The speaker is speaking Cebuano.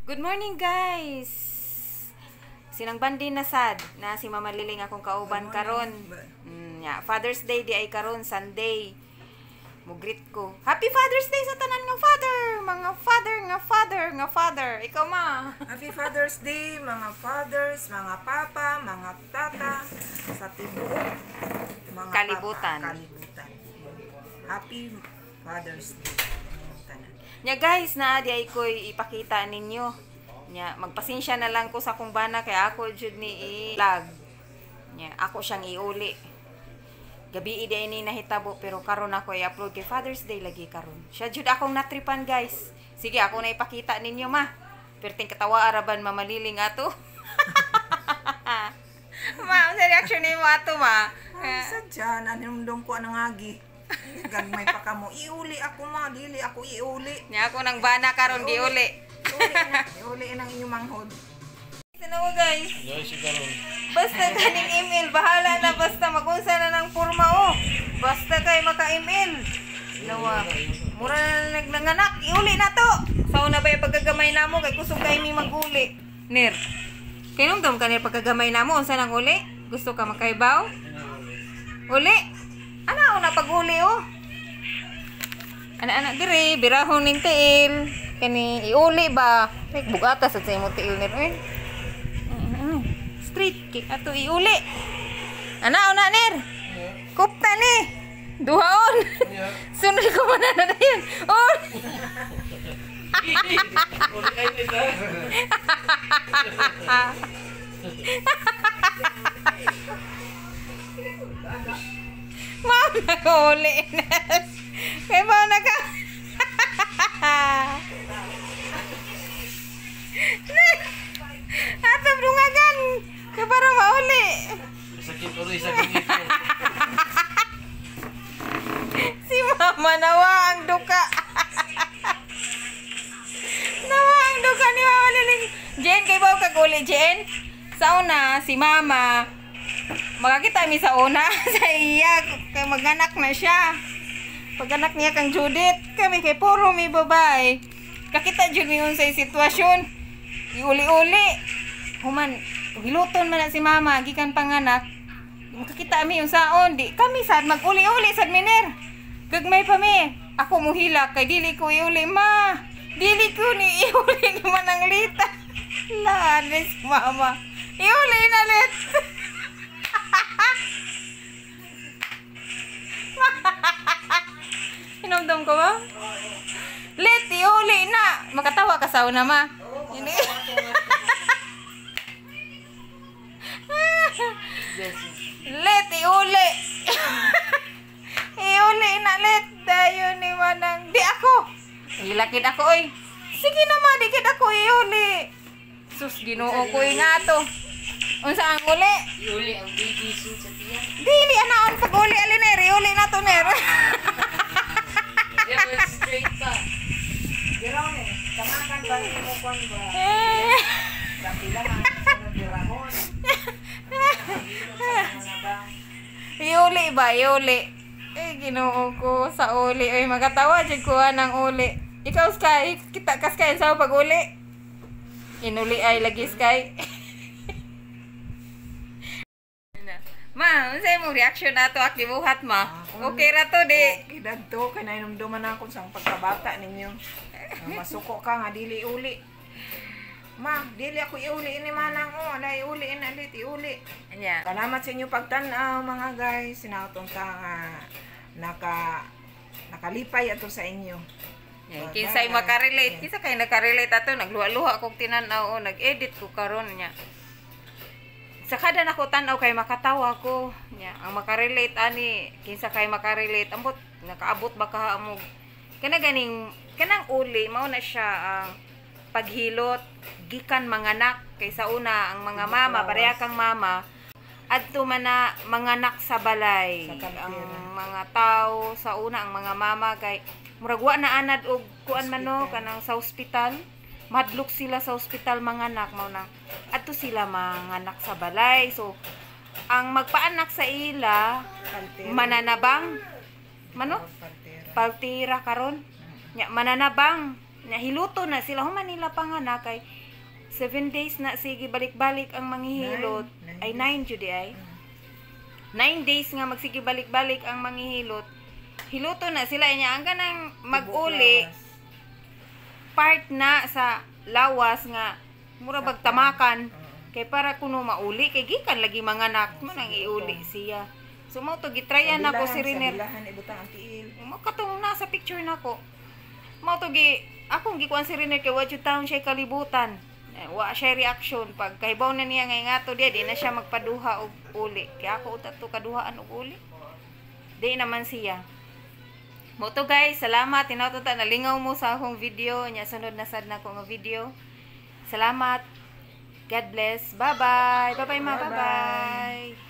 Good morning, guys! Sinang bandi na sad na si Mama Liling akong kauban karon. Ya, Father's Day di ay karon, Sunday. Mugreet ko. Happy Father's Day sa tanan nga father, mga father nga father nga father. Ikaw, ma. Happy Father's Day, mga fathers, mga papa, mga tata, sa tibuok mga kalibutan. Papa, kalibutan. Happy Father's Day. Tanan. Nya guys, na di ay ko'y ipakita ninyo. Nya magpasensya na lang ko sa akong bana kay ako jud ni i-vlog. Nya ako siyang iuli. Gabi di ay ni nahitabo pero karon ako i-upload kay Father's Day lagi karon. Siya jud akong natripan, guys. Sige, ako na ipakita ninyo, ma. Perting katawa araban mamaliling ato. Ma, unsa reaction nimo ato, ma? Ay, sadya, nanumdum ko anong agi. Gagmay pa kamo. Iuli ako, ma, dili ako iuli. Nya ako nang bana karon giuli. Iuli na, iuli na ang inyong manghod. Tanaw, guys. Guys, karon. Basta ganing email, bahala na, basta magunsa na ng porma oh. Basta kay maka-email. Nawa, mura na nagnanganak, iuli na to. Sa una ba yung pagkagamay namo kay kusog kay mi maguli. Ner. Kay ka ner pagkagamay namo unsa nang uli? Gusto ka makaibaw? Uli. Ana una pag-uli oh. Ana ana dire birahon ning tiil. Kani iuli ba? Like bugata sa imong tiil ner oy. Straight kick ato iuli. Ana una ner. Kupta ni. Duhaon. Sunod ko man na dayon. Oh. Mao na ko uli. Kay mao na ka. Ato dungagan. Kay para mauli. Sakit uli, sakit ito. Si Mama nawa ang duka. Nawa ang duka ni Mama Liling. Jen, kay ba kag uli, Jen? Sa una, si Mama, makakita mi sa una, sa iya, kay maganak na siya. Pag-anak niya kang Judith, kami kay puro mi babae. Kakita jud mi unsay sitwasyon. Iuli-uli. Human, hiluton man na si Mama, gikan panganak. Makakita mi unsaon, di kami sad mag-uli-uli sad miner. Gagmay pa mi. Ako muhila kay dili ko iuli, ma. Dili ko ni iuli ni manang lita. Lanis Mama. Iuli na let. Hinumdum ko ba? Let, iuli na. Makatawa ka sa una, ma. Ini. Let, iuli. Iuli na, let. Dayon ni Manang. Di ako. Hilakid ako, oy. Sige na, ma. Dikit ako iuli. Sus, Ginoo ko nga to. Unsa ang uli? Iuli ang baby suit sa tiyan. Dili, anaon pag uli, aliner. Iuli na to, ner. Yeah, but straight pa. Birahon eh. Tamakan ba mo kwan ba? Kapila nga sa birahon. Iuli ba? Iuli. Eh, Ginoo ko sa uli. Ay, makatawa. Diyan kuha ng uli. Ikaw, Sky. Kita ka, Sky. Sa pag uli. Inuli ay lagi, Sky. Ma, unsa imong reaction nato ak gibuhat, ma? Okay ra to di. Okay, dadto kay nainumduman na ako sa pagkabata ninyo. Masuko ka nga dili uli. Ma, dili ako iuli ni manang oh, ala iuli na lit iuli. Nya. Salamat sa inyo pagtan-aw mga guys. Sinatong ta nga nakalipay ato sa inyo. Yeah, kinsay makarelate, kinsa kay nakarelate ato, nagluha-luha kog tinan-aw o nag-edit ko karon nya. Sa kada nako tan-aw kay makatawa ko nya. Ang makarelate ani, kinsa kay makarelate, ambot nakaabot ba ka mo kana ganing kanang uli mao na siya ang paghilot gikan manganak kay sa una ang mga mama pareha kang mama adto man na manganak sa balay. Sa ang mga tao sa una ang mga mama kay murag wa na anad og kuan man no kanang sa ospital. Madlok sila sa ospital manganak mao nang adto sila manganak sa balay. So ang magpaanak sa ila Paltera. Mananabang mano Paltera. Paltira karon nya mananabang. Nahiluto na sila human nila panganak kay 7 days na sige balik-balik ang manghihilot. Nine. Ay 9 9 jud ay. 9 days nga magsige balik-balik ang manghihilot. Hiluto na sila niya ang kanang mag-uli Lawas. Part na sa lawas nga mura bag tamakan kay para kuno mauli kay gikan lagi manganak mo nang iuli siya. So mao to gitryan Sa nako si bilahan, Riner. Sa bilahan ibutang ang tiil. Mo katong nasa picture nako. Mao to gi akong gikuan si Riner kay wa jud taon siya kalibutan. Eh, wa siya reaction pag kahibaw na niya nga ngato diya di na siya magpaduha og uli. Kay ako uta to kaduhaan og uli. Di naman siya. Mo to, guys, salamat tinaw ta nalingaw mo sa akong video nya sunod na sad nako nga video. Salamat. God bless. Bye-bye. Bye-bye, ma. Bye-bye. Bye-bye.